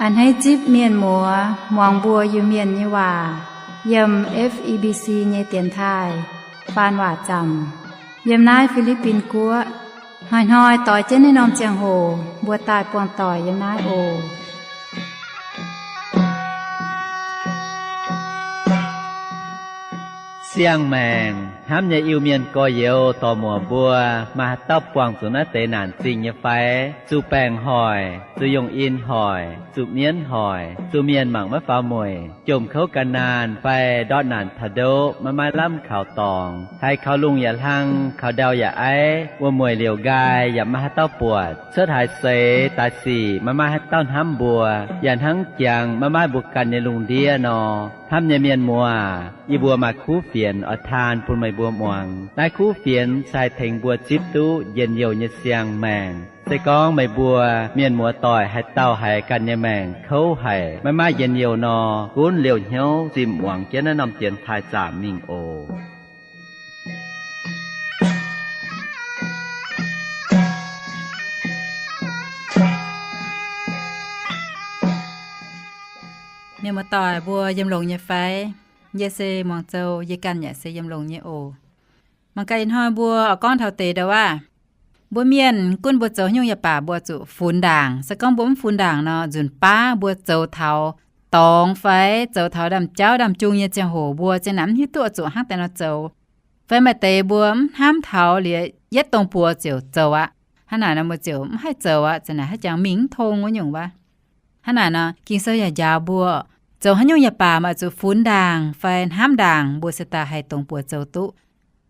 A'hneiv zipv mienh muoz muangx mbuo Iu-Mienh nyei waac yiem F E B C nyei dienx taaih faan waac zaamc yiem naaiv Fi^li^bin Guoqv. Hnoi-hnoi doix jienv naaiv norm ziangh hoc mbuo daaih buangh doic yiem naaiv oc. Siang-maengc hnamv nyei Iu-Mienh gorx-youz dorc-muoc mbuo, maaih haaix dauh buangh zuqc naaiv deix naanc zingh nyei fai? Zuqc baengc hoic, zuqc yongh in hoic, zuqc mienv hoic, zuqc mienh mangc maiv faaux mueic, jomc kouv gan naanh fai ndortv naanc taux ndoqv maiv maaih lamh kaux dorngx, haiz kaux lungh yaac hlang, kaux ndau yaac aiv, wuom-mueic liouc nqaai yaac maiv maaih haaix dauh buatc, cuotv haaix seix daaih sic maiv maaih haaix dauh hnamv mbuo, yaac hnangv jangx maiv maaih mbuo ganh nyei lungh ndiev nor. Hnamv nyei mienh muoz, yie mbuo maaih kuv fienx oix taan bun meih mbuo muangx. Naaiv kuv fienx se haih tengx mbuo zipv duqv njien-youh nyei siang-maengc. Se gorngv meih mbuo mienh muoz doic haaix dauh haiz ganh nyei maengc kouv haic, maiv maaih njien-youh nor, gunv liouh hnyouv zimh muangx jienv naaiv norm dienx taaih zaamc mingh oc. Mienh muoz doic mbuo yiem longx nyei fai? Yie se muangx zoux, yie ganh yaac se yiem longx nyei oc. Mangc gaax ih hnoi mbuo oix gorngv taux deix ndau aav. Mbuo mienh gunv mbuo zoux haaix nyungc yaac baac mbuo zuqc funx ndaangc. Se gorngv mbuo mv funx ndaangc nor, nzunc baav mbuo zoux taux dorngx fai zoux taux ndaamv-jauv ndaamv-jung nyei ziangh hoc mbuo zien namv hiuv duqv zuqc hnangv deix nor zoux. Fai maaih deix mbuo mv hnamv taux liuz yietv dongh buoz ziouc zoux aqv. Hnangv naaic nor mbuo ziouc mv haih zoux aqv, za'naaic haaix jangx mingh mv tong wuov nyungc wuov. Hnangv naaic nor Ging-Sou yaac njaaux mbuo, zoux haaix nyungc yaac baac maaih zuqc funx ndaangc fai hnamv ndaangc mbuo se daaih haih dongh buoz zoux duqv.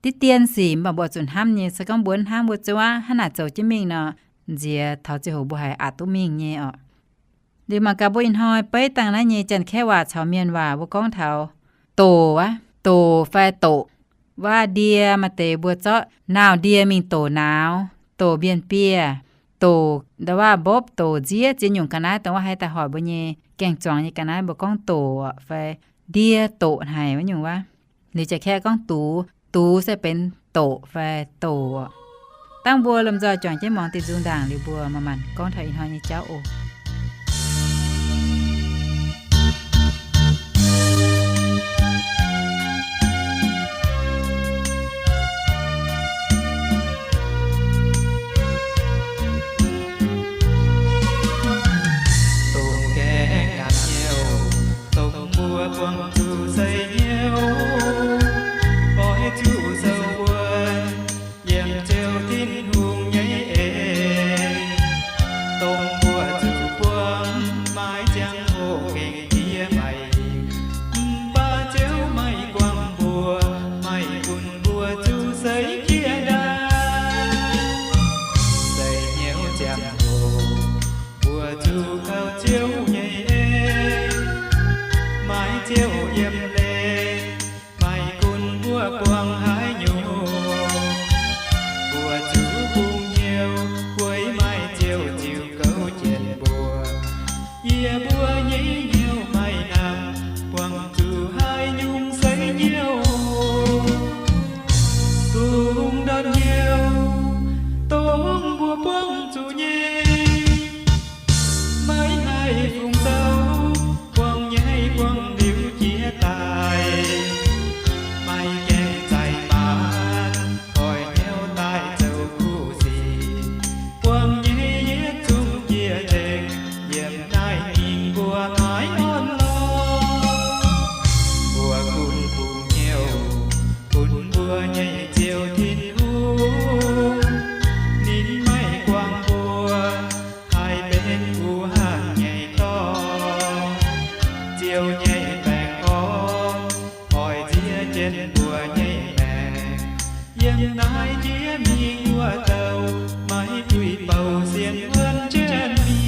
Diqv dien sic mv baac mbuo zuqc hnamv nyei. Se gorngv mbuo hnamv mbuo zuqc aqv, hnangv naaic zoux jienv mingh nor, nziex taux ziangh hoc mbuo haiz aqc duqv mingh nyei oc. Liuz mangc gaax mbuo ih hnoi beiv dangh naaiv nyei Janx-Kaeqv waac caux Mienh waac mbuo gorngv taux doc aqv, doc fai doqc. Waac ndie maaih deix mbuo zorqv nauz ndie mingh doc nauz, doc mbienv bieh, doc ndau waac mbopv, doc nziev, ziex nyungc ga'naaiv dongh waac haaix daaih hoic mbuo nyei gaeng-zuangx nyei ga'naaiv mbuo gorngv doc fai ndie doc haic wuov nyungc waac. Liuz Janx-Kaeqv gorngv dux, dux se benx doqc fai doc. Dangh mbuo lomh nzoih juangc jienv muangx diuh nzung ndaangc liuz mbuo manc-manc gorngv taux ih hnoi nyei jauv oc. Dongh gaengh nyanc hnyouv, dongh mbuo buangh zuqc seix hnyouv, oix zuqc sou wuonv yiem Ziouv Tin-Hungh nyei en. Dongh mbuo zuqc buangh maiv ziangh hoc gengh jiex maiv, mv baac Ziouv maiv guangc mbuo, maiv gunv mbuo zuqc seix jiex ndaangc. Seix hnyouv ziangh hoc mbuo zuqc kaux Ziouv nyei en, maiv Ziouv yiem leiz, maiv gunv mbuo buangh haaix nyungc, mbuo zuqc bungx hnyouv, weic maaih Ziouv ziux gouv jienv mbuo. Yie mbuo nyei hnyouv maiv hnamv buangh zuqc haaix nyungc seix hnyouv. Dongh ndortv hnyouv dongh mbuo buangh zuqc nyei, maiv haih fungc douh, buangh nyei buangh liuz jiex daaih, maiv gaengh zaih maanc, koiv hnyouv daaih zoux kuv sic. Buangh nyei yietc zungv jiex nzengc, yiem naaiv mingh mbuo maiv orn lorqc. Mbuo gunv bungx hnyouv bun mbuo nyei Ziouv Tin-Hungh, ninh maiv guangc mbuo haih benx guh hanh nyei dorngx. Ziouv nyei baengh orn oix nziex jienv mbuo nyei maengc. Yiem naaiv jiex mingh wuov douh, maiv duih bouh sienx wuonv jienv mingh.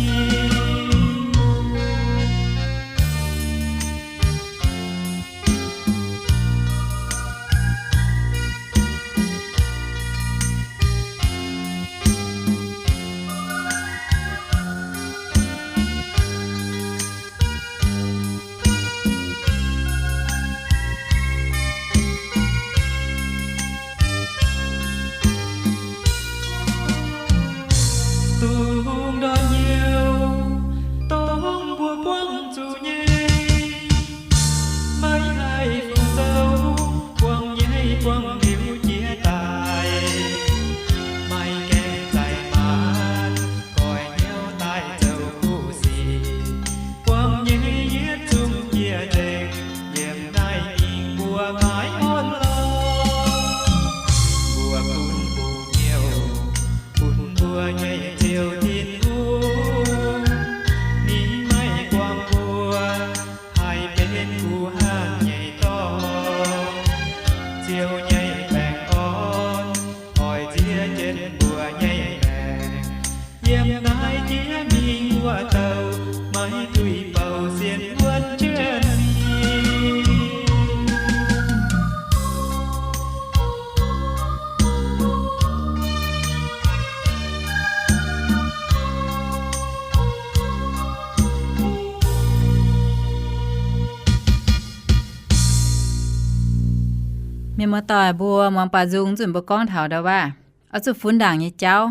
Mienh muoz-doic mbuo muangx baaux nzung nzunc mbuo gorngv taux ndau waac oix zuqc funx ndaangc nyei jauv.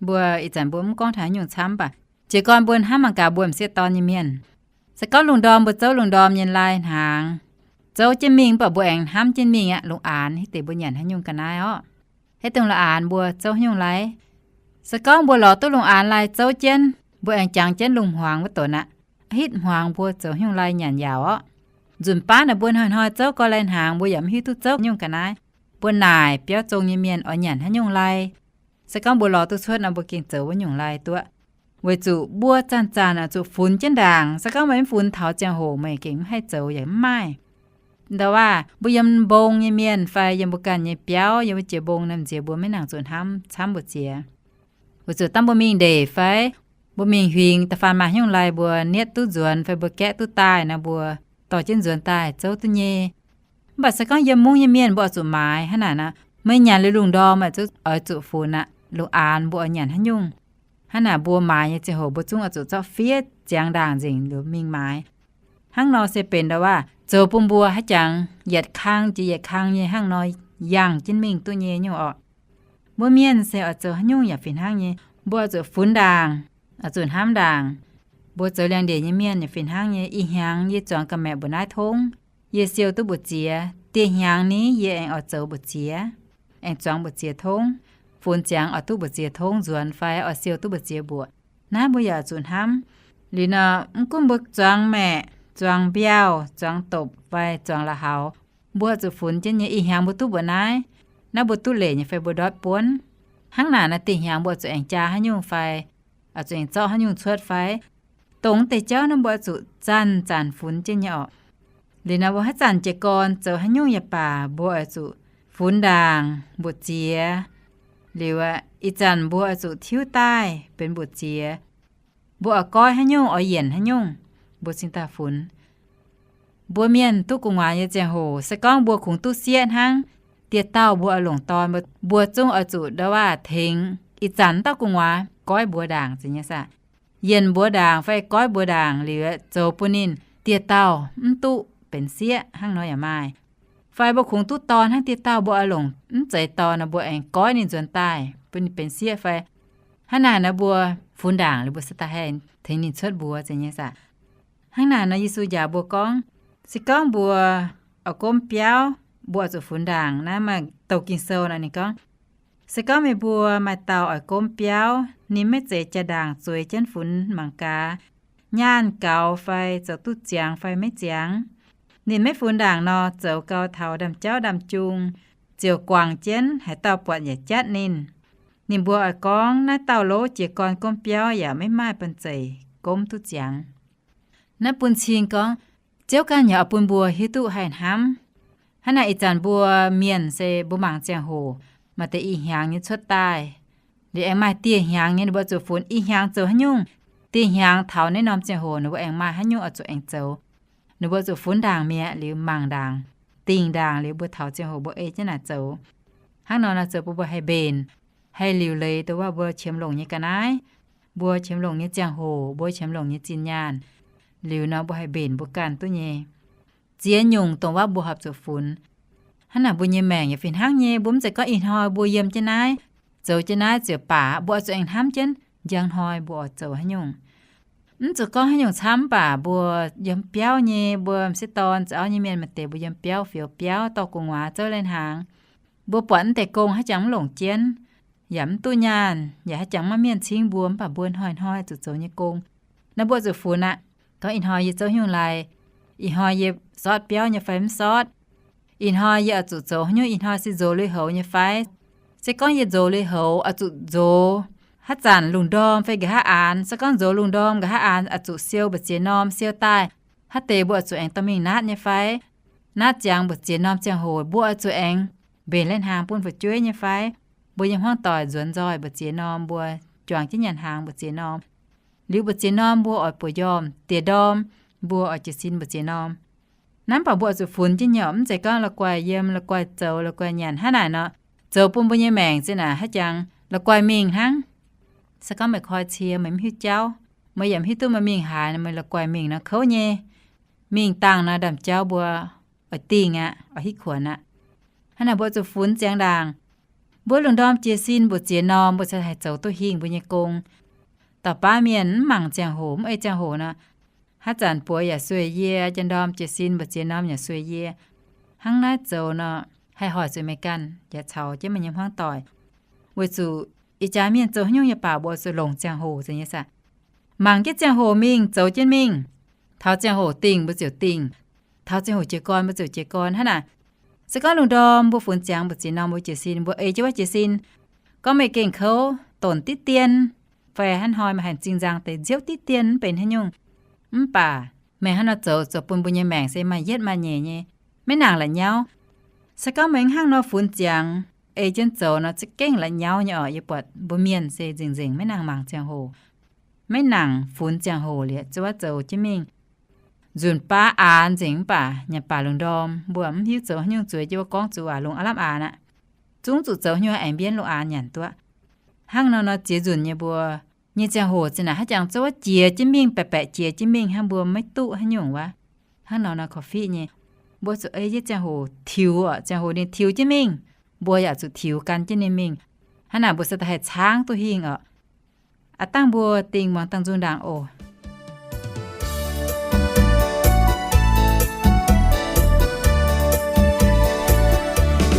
Mbuo ih zanc mbuo mv gorngv taux haaix nyungc camv baac jiez gorn mbuo hnamv mangc gaax mbuo m'sieqv dorn nyei mienh. Se gorngv lungh ndorm mbuo zouv lungh ndorm nyei lai hnaangx, zouv jienv mingh mv baac mbuo aengx hnamv jienv mingh aqv, lungh aanx hitv deix mbuo nyanc haaix nyungc ga'naaiv orqc? Hitv dongh lungh aanx mbuo zouv haaix nyungc lai? Se gorngv mbuo lorz duqv lungh aanx lai zouv jienv, mbuo aengx jangx jienv lungh hmuangx wuov donx aqv. Hitv hmuangx mbuo zoux haaix nyungc lai nyanc yaauc orqc? Nzunc baav naaic mbuo hnoi-hnoi zouv gau lai hnaangx, mbuo yaac mv hiuv duqv zouv haaix nyungc ga'naaiv. Mbuo naaic biauv zong nyei mienh oix nyanc haaix nyungc lai. Se gorngv mbuo lorz duqv cuotv nor, mbuo gengh zoux wuov nyungc lai duqv. Weic zuqc mbuo zanc-zanc oix zuqc funx jienv ndaangc. Se gorngv meih mv funx taux ziangh hoc meih gengh mv haih zoux yaac mv maaih. Ndau waac mbuo yiem mbong nyei mienh fai yiem mbuo ganh nyei biauv, yiem wuov jiex mbong naaiv nziex mbuo maiv nangc zuqc hnamv camv mbu'ziex. Weic zuqc dangh mbuo mingh ndeic fai mbuo mingh huingx, da'faanh maaih haaix nyungc lai mbuo nietv duqv nzuonx fai mbuo gaeqv duqv daaih nor, mbuo dorh jienv nzuonx daaih zouv duqv nyei. Mv baac se gorngv yiem mungv nyei mienh mbuo oix zuqc maaiz hnangv naaic nor, meih nyanc liuz lungh ndorm oix zuqc, oix zuqc funx aqv, lungh aanx mbuo oix nyanc haaix nyungc. Hnangv naaic mbuo maaiz nyei ziangh hoc mbuo zungv oix zuqc zorqv fiev ziangx ndaangc nzengc liuz mingh maaiz. Hnangv nor se benx ndau waac zoux bun mbuo haaix jangx yietc kang jiex yietc kang nyei hnangv nor yangh jienv mingh duqv nyei nyungc orqc. Mbuo mienh se oix zoux haaix nyungc yaac fih hnangv nyei. Mbuo oix zuqc funx ndaangc, oix zuqc hnamv ndaangc. Mbuo zoux liangx-ndeic nyei mienh yaac fih hnangv nyei. Ih hnyangx yie zuangx ga'maeqc mbuoqc naaiv tongv, yie siou duqv mbuoqc ziex. Dieh hnyangx ni yie aengx oix zoux mbuoqc ziex, aengx zuangx mbuoqc ziex tongv. Funx ziangx oix duqv mbuoqc ziex tongv nzuonx fai oix siou duqv mbuoqc ziex mbuoqc. Naaiv mbuo yaac zuqc hnamv. Liuz nor, mv gunv mbuo zuangx maeqc, zuangx mbiauh, zuangx dopc fai zuangx la'haux, mbuo zuqc funx jienv nyei. Ih hnyangx mbuo duqv mbuoqc naaiv, naaiv mbuo duqv leic nyei fai mbuo ndortv buonv. Hnangv naaic nor, dieh hnyangx mbuo zuqc aengx jaa haaix nyungc fai, oix zuqc aengx zorqv haaix nyungc cuotv fai, dongh deix jauv naaiv mbuo zuqc zanc-zanc funx jienv nyei orqc. Liuz nor, mbuo haaix zanc jiez gorn zoux haaix nyungc yaac baac, mbuo oix zuqc funx ndaangc mbuoqc ziex. Liuz aqv, ih zanc mbuo oix zuqc tiuv daaih benx mbuoqc ziex. Mbuo oix goiv haaix nyungc, oix yienc haaix nyungc, mbuo cingx daaih funx. Mbuo mienh duqv gu'nguaaz nyei ziangh hoc, se gorngv mbuo kungx duqv sieqv hnangv, dieh dauh mbuo oix longc dorn, mbuo zungv oix zuqc ndau waac tengx ih zanc dauh gu'nguaaz goiv mbuox ndaangc zeiz nyei saah? Yienc mbuox ndaangc fai goiv mbuox ndaangc liuz zoux bun ninh dieh dauh mv duqv benx sieqv hnangv nor yaac maaih. Fai mbuo kungx duqv dorn hnangv dieh dauh mbuo oix longc mv zeiz dorn nor, mbuo aengx goiv ninh nzuonx daaih bun ninh benx sieqv fai. Hnangv naaic nor mbuo funx ndaangc liuz mbuo se daaih haih tengx ninh cuotv mbuox zeiz nyei saah? Hnangv naaic nor Yesu njaaux mbuo gorngv, se gorngv mbuo oix gomv biauv, mbuo oix zuqc funx ndaangc. Naaiv maaih douc Ging-Sou nor ninh gorngv, se gorngv meih mbuo maaih dauh oix gomv biauv, ninh maiv zeiz jaa-ndaangc zueiz jienv funx mangc gaax, nyaanh gaux fai zoux duqv ziangx fai maiv ziangx. Ninh maiv funx ndaangc nor, zoux gau taux ndaamv-jauv ndaamv-jung, ziouc guangc jienv, haaix dauh buatc yaac jatv ninh. Ninh mbuo oix gorngv, naaiv dauh lov jiez gorn gomv biauv yaac maiv maaih banh zeic gomv duqv ziangx. Naaiv bun cing gorngv, Ziouv ganh yaac oix bun mbuo hiuv duqv haih hnamv. Hnangv naaic ih zanc mbuo mienh se mbuo mangc ziangh hoc, maaih deix ih hnyangx nyei cuotv daaih, liuz aengx maaih dieh hnyangx nyei ninh mbuo zuqc funx ih hnyangx zoux haaix nyungc, dieh hnyangx taux naaiv norm ziangh hoc ninh mbuo aengx maaih haaix nyungc oix zuqc aengx zoux. Ninh mbuo zuqc funx ndaangc mi'aqv liuz mangc ndaangc, dingh ndaangc liuz mbuo taux ziangh hoc mbuo ei jienv naaic zoux. Hnangv nor nor zoux bun mbuo haih mbenc, haih liuc leiz dongh wuov mbuo qiemx longc nyei ga'naaiv, mbuo qiemx longc nyei ziangh hoc, mbuo qiemx longc nyei zinh nyaanh. Liuz nor mbuo haih mbenc mbuo ganh duqv nyei ziex nyungc dongh wuov mbuo horpc zuqc funx. Hnangv naaic mbuo nyei maengc yaac fih hnangv nyei. Mbuo mv zeiz gorngv ih hnoi mbuo yiem jienv naaiv, zoux jienv naaiv ziouc baac, mbuo oix zuqc aengx hnamv jienv njang hnoi mbuo oix zoux haaix nyungc. Mv zuqc gorngv haaix nyungc camv baac mbuo yiem biauv nyei, mbuo m'sieqv dorn za'auv nyei mienh maaih deix mbuo yiem biauv, fioux biauv, dorh gu'nguaaz, zouv lai-hnaangx. Mbuo buatc mv deix gong haaix jangx mv longc jienv, yaac mv duqv nyaanh, yaac haaix jangx maiv mienh cingv mbuo, mv baac mbuo hnoi-hnoi zuqc zoux nyei gong. Naaiv mbuo zuqc funx aqv. Gorngv ih hnoi yie zouv haaix nyungc lai, ih hnoi yie sortv biauv nyei fai mv sortv, ih hnoi yie oix zuqc zoux haaix nyungc, ih hnoi se nzox lui-houx nyei fai. Se gorngv yie nzox lui-houx oix zuqc nzox haaix zanc lungh ndorm fai nqa'haav aanx. Se gorngv nzox lungh ndorm nqa'haav aanx oix zuqc siou mbu'ziex norm siou daaih, haaix deix mbuo oix zuqc aengx dorh mingh natv nyei fai. Natv ziangx mbu'ziex norm ziangh hoc mbuo oix zuqc aengx mbenc lai-hnaangx bun fu'jueiv nyei fai. Mbuo yiem hmuangv doic nzuonx nzoih mbu'ziex norm, mbuo juangc jienv nyanc hnaangx mbu'ziex norm. Liuz mbu'ziex norm mbuo oix buoz-njormh, diex ndorm mbuo oix jiez sin mbu'ziex norm. Naaiv mv baac mbuo oix zuqc funx jienv nyei orqc. Mv zeiz gorngv la'guaih yiem, la'guaih zoux, la'guaih nyanc hnangv naaic nor, zoux bun mbuo nyei maengc zinh naaic haaix jangx la'guaih mingh hnangv. Se gorngv meih koi cie, meih mv hiuv jauv, meih yaac mv hiuv duqv meih mingh haaix, meih la'guaih mingh nor kouv nyei. Mingh dangh nor ndaamv-jauv mbuo oix dingh aqv, oix hitv kuonx aqv. Hnangv naaic mbuo zuqc funx ziangx ndaangc. Mbuo lungh ndorm jiez sin mbu'ziex norm mbuo cingx haih zoux duqv hingh mbuo nyei gong. Dauh baav mienh mv mangc ziangh hoc, mv ei ziangh hoc nor, haaix zanc buoz yaac sueih yie, janx ndorm jiez sin mbu'ziex norm yaac sueih yie. Hnangv naaiv zoux nor, haih hoic zuqc meih ganh yaac caux jienv meih nyei hmuangv doic. Weic zuqc ih jaax mienh zoux haaix nyungc nyei baac mbuo zuqc longc ziangh hoc nzengc nyei saah. Mangc jienv ziangh hoc mingh, zoux jienv mingh. Taux ziangh hoc dingh mbuo ziouc dingh, taux ziangh hoc jiez gorn mbuo ziouc jiez gorn. Hnangv naaic, se gorngv lungh ndorm mbuo funx ziangx mbu'ziex norm mbuo jiez sin, mbuo ei jienv wuov jiez sin. Gorngv meih gengh kouv, donc diqv dien, fai hnangv hnoi meih haih zinh nzang deix nziouv diqv dien mv benx haaix nyungc, mv baac meih hnangv nor zoux, zoux bun mbuo nyei maengc se maaih yietv maaih nyeic nyei, maiv nangc la'nyauv. Se gorngv meih hnangv nor funx ziangx, ei jienv zoux nor, za'gengh la'nyauv nyei oc. Yie buatc mbuo mienh se nzengc-nzengc maiv nangc mangc ziangh hoc, maiv nangc funx ziangh hoc liuz zuov zoux jienv mingh. Nzunc baav aanx nzengc mv baac nyanc baac lungh ndorm mbuo mv hiuv zoux haaix nyungc, zueiz jienv wuov gorngv zuqc waac lungh aav lamh aanx aqv. Zungv zuqc zoux haaix nyungc aengx mbienv lungh aanx nyanc duqv. Hnangv nor nor ziex nzunc nyei mbuo nyei ziangh hoc zinh naaic haaix jangx zuov wuov jiex jienv mingh, baeqc baeqc jiex jienv mingh hnangv mbuo maiv duqv haaix nyungc wuov. Hnangv nor nor korv-fiqv nyei, mbuo zuqc ei jienv ziangh hoc tiux oc. Ziangh hoc ninh tiux jienv mingh, mbuo yaac zuqc tiux gan jienv ninh mingh. Hnangv naaic mbuo se daaih haih caangv duqv hingh oc. Aav dangh mbuo dingh muangx dangh nzung ndaangc oc.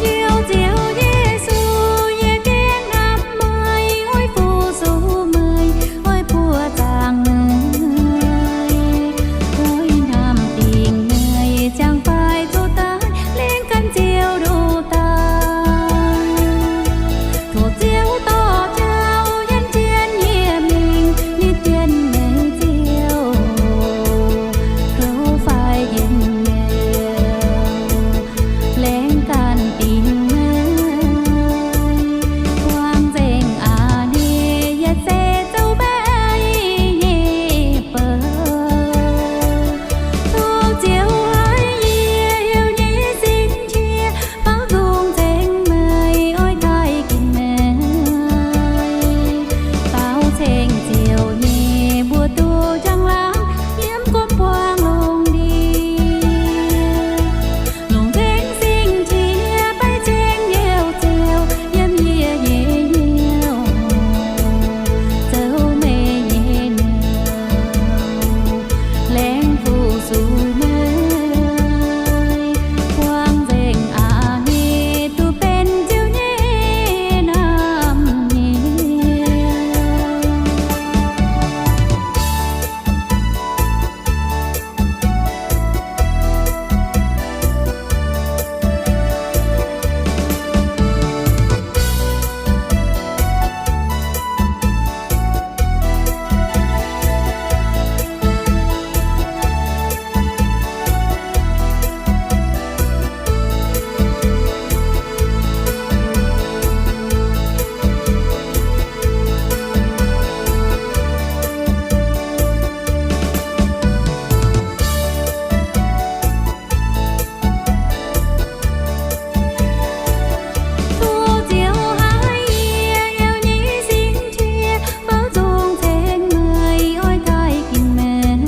Liouh Ziouv Yesu, yie gengh hnamv meih, oix fu-sux meih, oix buoqc zaangc meih, oix hnamv dingc meih, ziangh faix zuqc daaih, lengh ganh Ziouv ndoh daaih. Tov Ziouv dorh jauv yienv jienv yie mingh, yie jienv meih Ziouv, kouv fai njien-youh, lengh ganh dingc meih. Buangh nzengc a'hneiv yietc seix zoux meih nyei bou. Tov Ziouv haiz yie heuc nyei sin qiex, baaux nzung nzengc meih, oix taaih ginc meih. Baaux ceng Ziouv nyei mbuox duqv njang-laangc yiem gu'nguaaic buangv lungh ndiev. Longc nzengc sing qiex baix ceng Liouh Ziouv yiem yie nyei hnyouv, zoux meih nyei nouh, laengz fu-sux meih. Buangh nzengc a'hneiv duqv benx Ziouv nyei naamh nyouz. Tov Ziouv haiz yie heuc nyei sin qiex, baaux nzung nzengc meih, oix taaih ginc meih.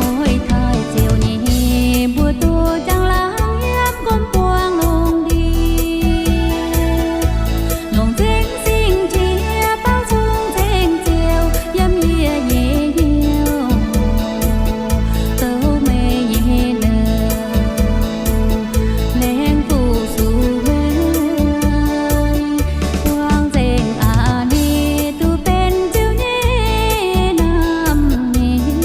Oix taaih Ziouv nyei mbuox duqv njang-laangc yiem gu'nguaaic buangv lungh ndiev. Longc nzengc sing qiex baaux nzung nzengc Ziouv yiem yie nyei hnyouv, zoux meih nyei nouh, laengz fu-sux meih. Buangh nzengc a'hneiv duqv benx Ziouv nyei naamh nyouz.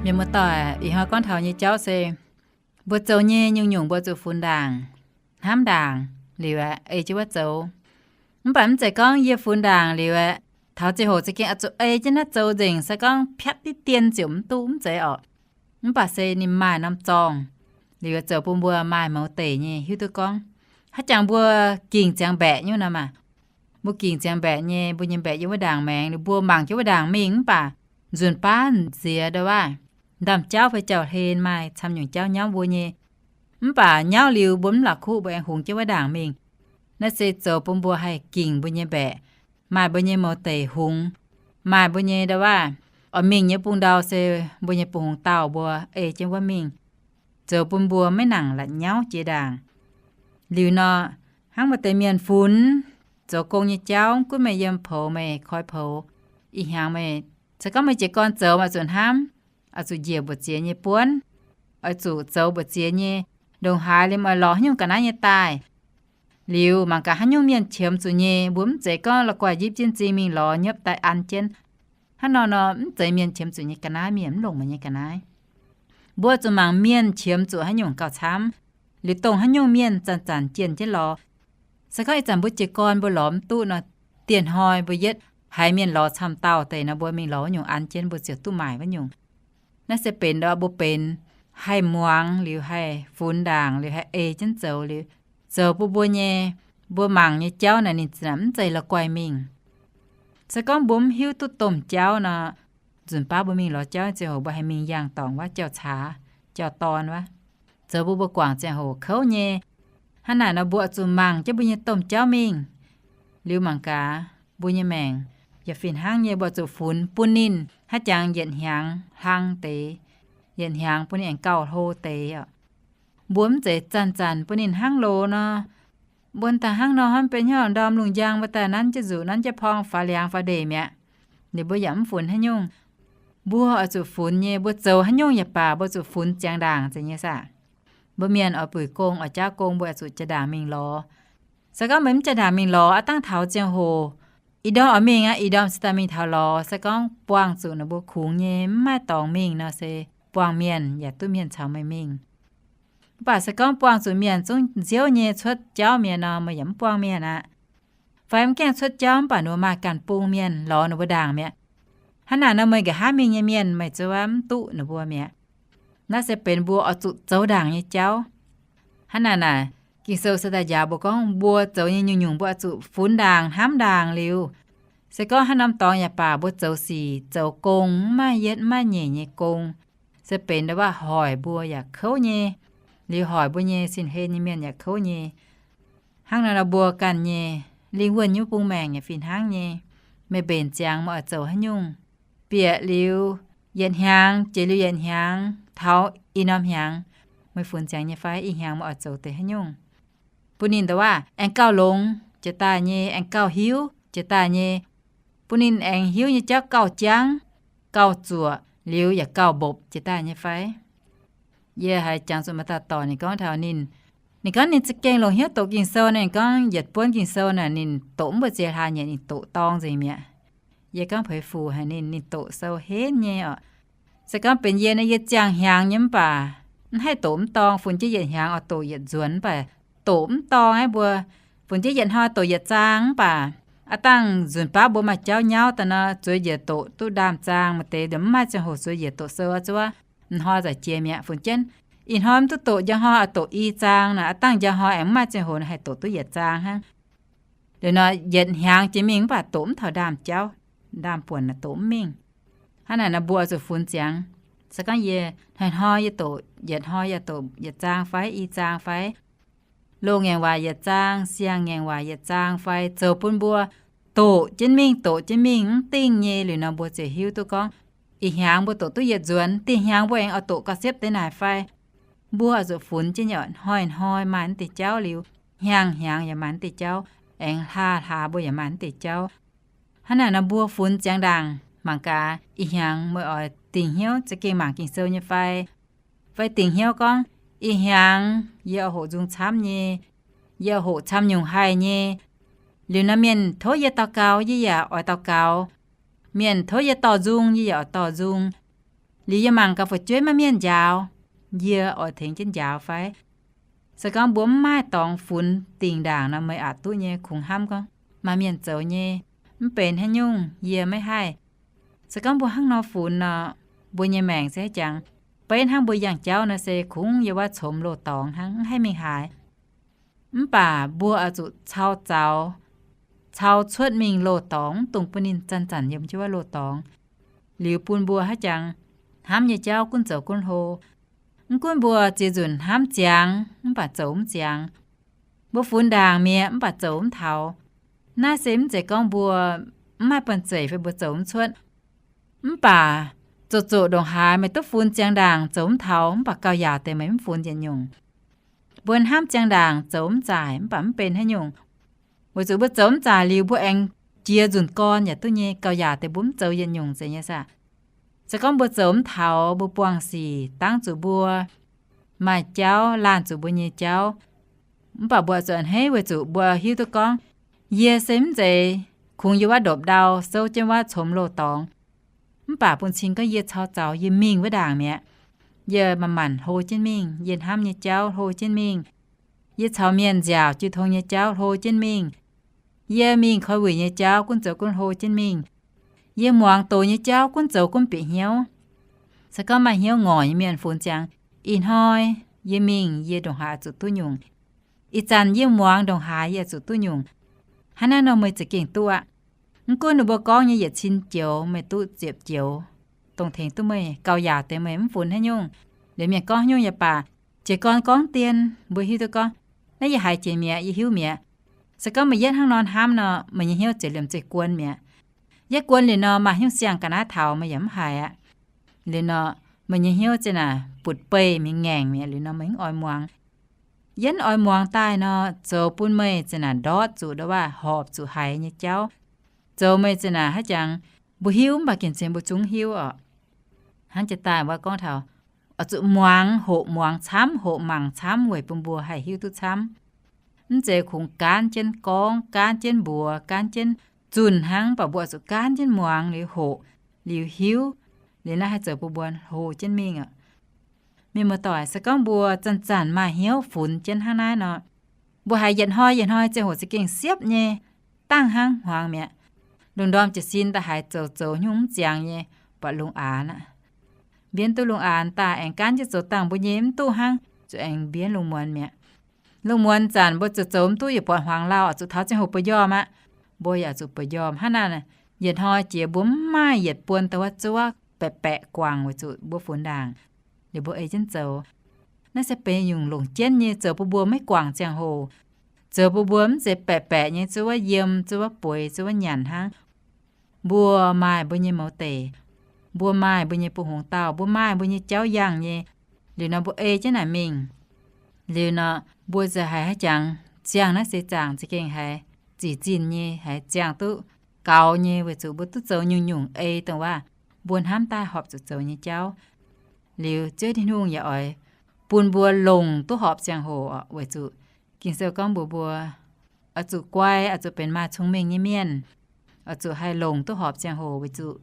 Mienh muoz-doic, ih hnoi gorngv taux nyei jauv se, mbuo zoux nyei nyungc-nyungc mbuo zuqc funx ndaangc, hnamv ndaangc liuz aeqv, ei jienv wuov zoux. Mv baac mv zeiz gorngv yie funx ndaangc liuz aeqv, taux ziangh hoc za'gengh oix zuqc ei jienv naaiv zoux nzengc, se gorngv piatv diqv dien ziouc mv duqv, mv zeiz orqc. Mv baac se ninh maaih norm zorngh liuz, zoux bun mbuo maaih mouz deic nyei hiuv duqv gorngv, haaix jangx mbuo gingc ziangx mbaeqc nyungc nor maah. Mbuo gingc ziangx mbaeqc nyei, mbuo nyei mbaeqc yiem wuov ndaangc maengx, liuz mbuo mangc jienv wuov ndaangc mingh, mv baac nzunc baav nziex ndau wuov, ndaamv-jauv fai jauv-hlen maaih camv nyungc jauv nyauv mbuo nyei. Mv baac nyauv liuz mbuo mv la'kuqv, mbuo aengx hungx jienv wuov ndaangc mingh. Naaiv se zoux bun mbuo haih gingc mbuo nyei mbaeqc, maaih mbuo nyei mouz deic hungx, maaih mbuo nyei ndau-waav, oix mingh nyei bung ndau se mbuo nyei bung hungx dauh mbuo ei jienv wuov mingh, zoux bun mbuo maiv nangc la'nyauv jiex ndaangc. Liuz nor, hnangv maaih deix mienh funx zoux gong nyei jauv, mv gunv meih yiem poux, meih koi poux, ih hnyangx meih, se gorngv meih jiez gorn zoux, oix zuqc hnamv, oix zuqc njiec mbu'ziex nyei buonv, oix zuqc zoux mbu'ziex nyei ndongc haaix liemh oix lorz haaix nyungc ga'naaiv nyei daaih. Liuz mangc gaax haaix nyungc mienh qiemx zuqc nyei, mbuo mv zeiz gorngv la'guaih njipv jienv m'zing mingh lorz nyiepv daaih an jienv. Hnangv nor nor, mv zeiz mienh qiemx zuqc nyei ga'naaiv, mienh mv longc meih nyei ga'naaiv. Mbuo zuqc mangc mienh qiemx zuqc haaix nyungc gauh camv, liuz dongh haaix nyungc mienh zanc-zanc jienh jienv lorz. Se gorngv ih zanc mbuo jiez gorn mbuo lorz mv duqv nor, dieh hnoi mbuo yietv haiz mienh lorz camv dauh deix nor, mbuo mingh lorz wuov nyungc an jienv, mbuo ziouc duqv maaic wuov nyungc. Naaiv se benx mbuo benx haih muangx liuz haih funx ndaangc liuz haih ei jienv zoux liuz, zoux bun mbuo nyei, mbuo mangc nyei jauv naaic ninh mv zeiz la'guaih mingh. Se gorngv mbuo mv hiuv duqv domh jauv nor, nzunc baav mbuo mingh lorz jauv ziangh hoc mbuo haih mingh yangh dorngc wuov jauv-caax, jauv-dorn wuov, zoux bun mbuo guangc ziangh hoc kouv nyei. Hnangv naaic nor mbuo oix zuqc mangc jienv mbuo nyei domh jauv mingh. Liuz mangc gaax mbuo nyei maengc yaac fih hnangv nyei, mbuo zuqc funx bun ninh haaix jangx yietc hnyangx hlang deix, yietc hnyangx bun ninh aengx gauh hlo deix oc. Mbuo mv zeiz zanc-zanc bun ninh hnangv loz nor, mbuo daaih hnangv nor hnamv benx hnyouv ndorm lungh njang, mbuo daaih nanv jienv nzuqc, nanv jienv porng, faaux liangx faaux ndeic mi'aqv. Ninh mbuo yaac mv funx haaix nyungc. Mbuo oix zuqc funx nyei, mbuo zoux haaix nyungc yaac baac, mbuo zuqc funx ziangx ndaangc nzengc nyei saah. Mbuo mienh oix buic gong, oix jaauv gong, mbuo oix zuqc jaa-ndaangc mingh lorz. Se gorngv meih mv jaa-ndaangc mingh lorz, aav dangh taux ziangh hoc, ih ndorm oix mingh aqv, ih ndorm se daaih mingh taux lorz. Se gorngv buangh zuqc ninh mbuo kungx nyei, mv maaih dorngx mingh nor se buangh mienh yaac duqv mienh caux meih mingh. Mv baac se gorngv buangh zuqc mienh zungv nziouv nyei cuotv jauv mi'aqv nor, meih yaac mv buangh mienh aqv. Fai mv gaengh cuotv jauv mv baac ninh mbuo maaih ganh bung mienh lorz ninh mbuo ndaangc mi'aqv. Hnangv naaic nor meih nqa'haav mingh nyei mienh meih zuov mv duqv ninh mbuo mi'aqv. Naaiv se benx mbuo oix zuqc zoux ndaangc nyei jauv. Hnangv naaic naaic, Ging-Sou se daaih njaaux mbuo gorngv mbuo zoux nyei nyungc-nyungc mbuo oix zuqc funx ndaangc, hnamv ndaangc liuz. Se gorngv haaix norm dorngx yaac baac, mbuo zoux sic zoux gong mv maaih yietv mv maaih nyeic nyei gong, se benx ndau-waav hoic mbuo yaac kouv nyei, liuz hoic mbuo nyei sin-hlen nyei mienh yaac kouv nyei. Hnangv naaic nor mbuo ganh nyei lingh wuonh nyei bung maengc yaac fih hnangv nyei. Meih mbenc ziangx meih oix zoux haaix nyungc, bieqc liuz yietc hnyangx, jiex liuz yietc hnyangx, taux ih norm hnyangx, meih funx ziangx nyei fai ih hnyangx meih oix zoux deix haaix nyungc, bun ninh ndau-waav aengx gauh longx jiex daaih nyei, aengx gauh hiuv jiex daaih nyei, bun ninh aengx hiuv nyei jauv gauh jangv, gauh zuoqc, liuz yaac gauh mbopv jiex daaih nyei fai? Yie haiz jangx zuqc maaih dauh dorc ninh gorngv taux ninh, ninh gorngv ninh za'gengh longc hnyouv doqc Ging-Sou. Ninh gorngv yietc buonv Ging-Sou naaic ninh doqc mv buatc ziex hlaax nyei ninh doqc dorng nzengc mi'aqv. Yie gorngv peix fuc haic ninh, ninh doqc sou henv nyei oc. Se gorngv benx yie naaic, yie ziangh hnyangx nyei mv baac mv haih doqc mv dorng. Funx jienv yietc hnyangx oix doqc yietc nzuonx mv baac doqc mv dorng aqv. Mbuo funx jienv yietc hnoi doqc yietc zaang mv baac aav dangh nzunc baav mbuo maaih jauv nyauv daaih nor, zueiz njiec doqc duqv ndaamv-zaang. Maaih deix mv maaih ziangh hoc zueiz njiec doqc sou oix zuov, m'hnoi za'jiex mi'aqv funx jienv. Ih hnoi mv duqv doqc, njang hnoi oix doqc i zaang naaic, aav dangh njang hnoi aengx mv maaj ziangh hoc haih doqc duqv yietc zaang hnangv. Liuz nor yietc hnyangx jiex mingh mv baac doqc mv taux ndaamv-jauv, ndaamv-buonc naaic doqc mv mingh. Hnangv naaic nor mbuo oix zuqc funx ziangx. Se gorngv yie hnoi-hnoi yie doqc, yietc hnoi yie doqc yietc zaang fai i zaang fai, loz-ngaengc waac yietc zaang, siang-ngaengc waac yietc zaang fai, zoux bun mbuo doqc jienv mingh, doqc jienv mingh mv dingh nyei. Liuz nor mbuo ziouc hiuv duqv gorngv, ih hnyangx mbuo doqc duqv yietc nzuonx, dih hnyangx mbuo aengx oix doqc gauh siepv deix naaic fai? Mbuo oix zuqc funx jienv nyei hnoi-hnoi maaih naaiv deix jauv liuz, hnyangx-hnyangx yaac maaih naaiv deix jauv, aengx hlaax-hlaax mbuo yaac maaih naaiv deix jauv. Hnangv naaic nor mbuo funx ziangx ndaangc mangc gaax, ih hnyangx meih oix dingc hnyouv za'gengh mangc Ging-Sou nyei fai? Fai dingc hnyouv gorngv, ih hnyangx yie oix hoqc nzung camv nyei, yie oix hoqc camv nyungc haih nyei. Liuz nor mienh tov yie daux gaux, yie yaac oix daux gaux. Mienh tov yie dorh nzung, yie yaac oix dorh nzung. Liuz yie mangc gaax fu'jueiv maaih mienh njaaux, yie oix tengx jienv njaaux fai? Se gorngv mbuo mv maaih dorngx funx dingc ndaangc nor, meih aqc duqv nyei. Kungx hnamv gorngv, maaih mienh zoux nyei, mv benx haaix nyungc, yie maiv haih. Se gorngv mbuo hnangv nor funx nor, mbuo nyei maengc se haiz jangx, beiv hnangv mbuo yangh jauv nor se kungx yiem wuov comx loz-dorngx hnangv, mv haih mingh haaix. Mv baac mbuo oix zuqc cau zaux, cau cuotv mingh loz-dorngx, mv dungx bun ninh zanc-zanc yiem jienv wuov loz-dorngx. Liuz bun mbuo haiz jangx, hnamv nyei jauv gunv zoux gunv hlo. Mv gunv mbuo ziex nzunc hnamv ziangx mv baac zoux mv ziangx, Mbuo funx ndaangc mi'aqv, mv baac zoux mv taux. Naaiv se mv zeiz gorngv mbuo mv maaih banh zeic fai mbuo zoux mv cuotv. Mv baac zoqc zoqc ndongc haaix meih duqv funx ziangx ndaangc zoux mv taux, mv baac gauh yaauc deix meih mv funx yietc nyungc. Mbuo hnamv ziangx ndaangc zoux mv zaaic, mv baac mv benx haaix nyungc. Weic zuqc mbuo zoux mv zaaic liuz mbuo aengx jiex nzunc gorn yaac duqv nyei, gauh yaauc deix mbuo mv zoux yietc nyungc zeiz nyei saah. Se gorngv mbuo zoux mv taux, mbuo buangh sic dangv zuqc mbuo maaih jauv, laanh zuqc mbuo nyei jauv, mv baac mbuo zuqc a'hneiv weic zuqc mbuo hiuv duqv gorngv, yie se mv zeiz kungx yiem wuov ndopv-ndau souv jienv wuov comx loz-dorngx. Mv baac bun cing gorngv yie caux zaux yie mingh wuov ndaangc mi'aqv. Yie manc-manc hlo jienv mingh, yie hnamv nyei jauv hlo jienv mingh. Yie caux mienh nziaauc jiu tong nyei jauv hlo jienv mingh. Yie mingh koi wuic nyei jauv gunv zoux gunv hlo jienv mingh. Yie muangx doz nyei jauv gunv zoux gunv bieqc hnyouv. Se gorngv maaih hnyouv ngoic nyei mienh funx ziangx, ih hnoi yie mingh yie ndongc haaix zuqc duqv nyungc. Ih zanc yie muangx ndongc haaix yie zuqc duqv nyungc. Hnangv naaiv nor meih za'gengh duqv aqv. Mv gunv ninh mbuo gorngv nyei yietc cin joux meih duqv ziepc joux, dongh tengx duqv meih gauh yaauc deix meih mv funx haaix nyungc. Liuz mienh gorngv haaix nyungc yaac baac, jiez gorn gorngv dien mbuo hiuv duqv gorngv, naaiv yie haiz jiex mi'aqv, yie hiuv mi'aqv. Se gorngv meih yietv hnangv nor hnamv nor, meih nyei hnyouv ziouc liemh zeih guon mi'aqv. Yietv guon liuz nor, maaih hnyouv siang ga'naaiv taux meih yaac mv haiz aqv. Liuz nor, meih nyei hnyouv ziouc naaic butv-beih mingh ngaengc mi'aqv. Liuz nor meih mv oix muangx. Yie mv oix muangx daaih nor, zoux bun meih ziouc naaic ndortv zuqc ndo waac horpc zuqc haiz nyei jauv. Zoux meih ziouc naaic haaix jangx mbuo hiuv mv baac gengh cingx mbuo zungv hiuv orqc. Hnangv jiex daaih mbuo gorngv taux, oix zuqc muangx, hoqc muangx camv, hoqc mangc camv weic bun mbuo haih hiuv duqv camv. Mv zeiz kungx gaanv jienv gorngv, gaanv jienv mbuox, gaanv jienv zunh hnangv, mv baac mbuo oix zuqc gaanv jienv muangx liuz hoqc, liuz hiuv, liuz naaiv haih zoux bun mbuo hlo jienv mingh orqc. Mienh muoz-doic, se gorngv mbuo zanc-zanc maaih hnyouv funx jienv hnangv naaiv nor, mbuo haiz yietc hnoi yietc hnoi ziangh hoc za'gengh siepv nyei, dangh hnangv hmuangx mi'aqv. Lungh ndorm jiez sin daaih haiz zoux zoux nyungc mv ziangx nyei, buatc lungh aanx aqv. Mbienv duqv lungh aanx daaih aengx gaanv jienv zoux dangh mbuo nyei mv duqv hnangv, zuqc aengx mbienv lungh muonz mi'aqv. Lungh muonz zanc mbuo zoux zoux mv duqv yaac buatc hmuangx lauh, oix zuqc taux ziangh hoc buoz-njormh aqv. Mbuo yaac zuqc buoz-njormh hnangv naaiv. Yietc hnoi jiex mbuo mv maaih yietc buon dongh wuov zuov baeqc baeqc guangc weic zuqc mbuo funx ndaangc, liuz mbuo ei jienv zoux. Naaiv se benx nyungc longc jienv nyei zoux bun mbuo maiv guangc ziangh hoc, zoux bun mbuo mv zeiz baeqc baeqc nyei zuov wuov yiem, zuov wuov bueix, zuov wuov nyanc hnangv. Mbuo maaih mbuo nyei mouz deic, mbuo maaih mbuo nyei buoz-hungx dauh, mbuo maaih mbuo nyei jauv yangh nyei. Liuz nor mbuo ei jienv naaic mingh. Liuz nor mbuo ziouc haiz haaix jangx ziangh naaiv seix zaangc za'gengh haiz zic zinh nyei, haiz ziangh duqv gaux nyei, weic zuqc mbuo duqv zoux nyungc-nyungc ei dongh waac mbuo hnamv daaih horpc zuqc zoux nyei jauv. Liuz Ziouv Tin-Hungh yaac oix bun mbuo longc duqv horpc ziangh hoc orqc, weic zuqc Ging-Sou gorngv mbuox mbuo, oix zuqc guai, oix zuqc benx maaih cong-mengh nyei mienh, oix zuqc haih longc duqv horpc ziangh hoc, weic zuqc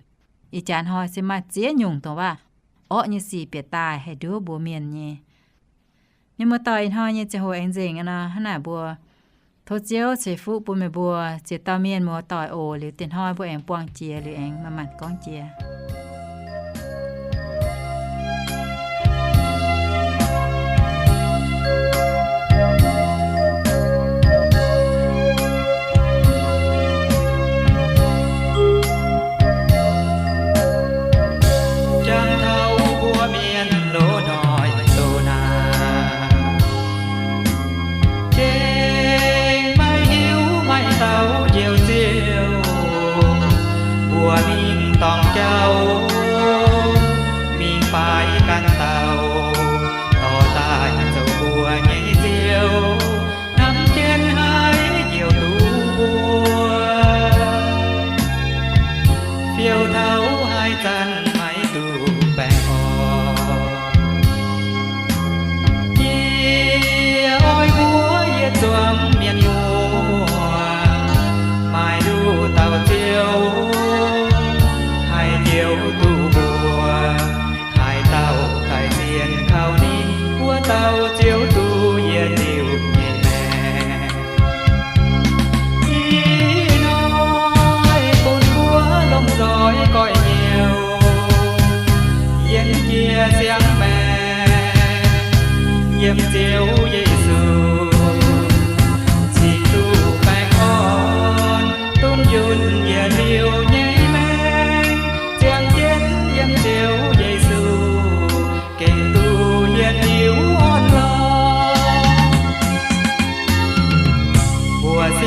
ih jaax hnoi se maaih ziex nyungc dongh waac orqv nyei sic bieqc daaih haih nduov mbuox mienh nyei. Mienh muoz-doic, ih hnoi nyei ziangh hoc aengx nzengc aqv nor, hnangv naaic mbuo tov Ziouv ceix fuqv bun meih mbuo ziex dauh mienh muoz-doic oc. Liuz diex hnoi mbuo aengx buangh jiex liuz aengx manc-manc gorngv jiex. Jangx taux mbuo mienh loz-hnoi doh naanc, gengh maiv hiuv maaih dauh njoux Ziouv, mbuo mingh dorngc jauv, mingh faix ganh dauh, dorh daaih zoux mbuo nyei Ziouv, hnamv jienv haiz njoux duqv mbuo, fiou taux haaix zanc maiv duqv baengh orn. Yie oix mbuox yietc zuangx mienh muoz, maaih nduqc dauh Ziouv haih njoux duqv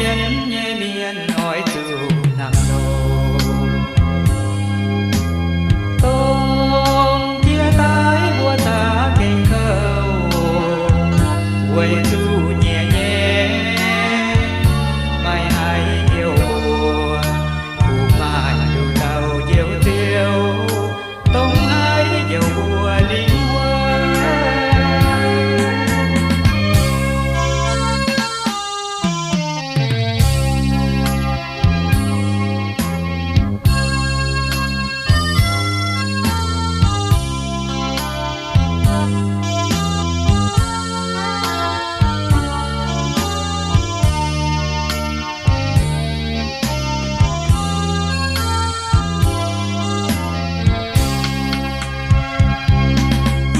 Sienx nyei mienh oix zuqc hnamv longx, dongh jiex daaih mbuo za'gengh kouv, weic zuqc nyiec nyei maaih haiz njoux mbuo, kuv maaih nduqc dauh Njoux Ziouv, dongh haiz njoux mbuo lingh wuov.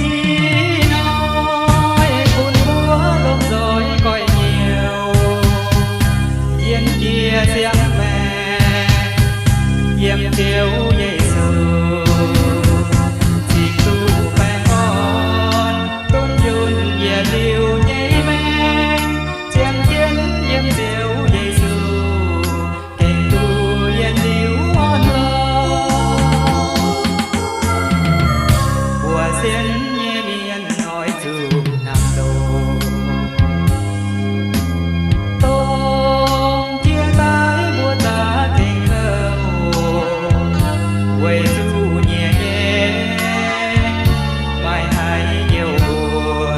Ih hnoi bun mbuo lomh nzoih goiv nyouz, yiem jiex siang-maengc, yiem Ziouv Yesu cingx duqv baengh orn, dunh yunh yietc liuz nyei maengc, zien jienv yiem Ziouv Yesu gengh duqv yietc liuz orn lorqc. Mbuo sienx nyei mienh oix zuqc hnamv longx, dongh jiex daaih mbuo za'gengh kouv, weic zuqc nyiec nyei maaih haiz njoux mbuo,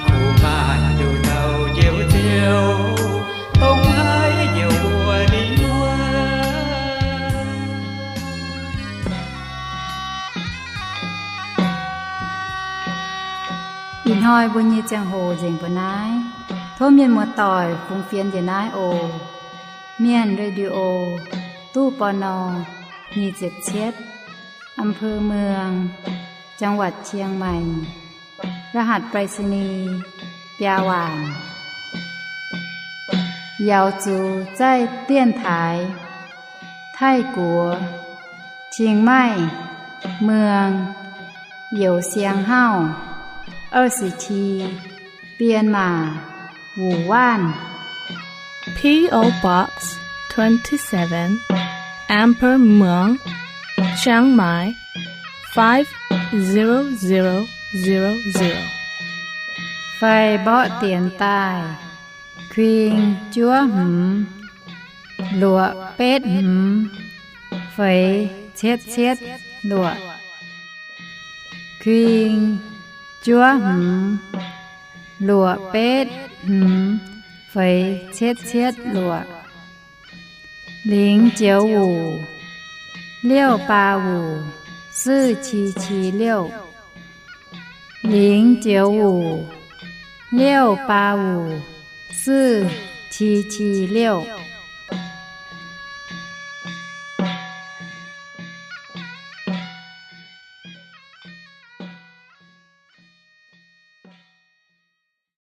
kuv maaih nduqc dauh Njoux Ziouv, dongh haiz njoux mbuo lingh wuov. Ih hnoi mbuo nyei ziangh hoc nzengc mbuo naaiv. Tov mienh muoz-doic fungx fienx njiec naaiv oc. Mienh Radio, ตู้ ปณ. nyic ziepc cietv, อำเภอเมือง จังหวัดเชียงใหม่ รหัสไปรษณีย์ biaa waanc. Yaux zuqc zaih dienx taaix Taiv-Guoqv, เชียงใหม่เมือง youz siang hauv, 二十七, 编码 wuc waanc. P O Box twenty-seven, อำเภอเมือง Chiang Mai, five zero zero zero zero. Fai mborqv dienx daaih, kuing juov hmz, luoqc betv hmz, feix cietv cietv luoqc. Kuing juov hmz, luoqc betv hmz, feix cietv cietv luoqc. 零九五, 六八五, 四七七六. 零九五, 六八五, 四七七六.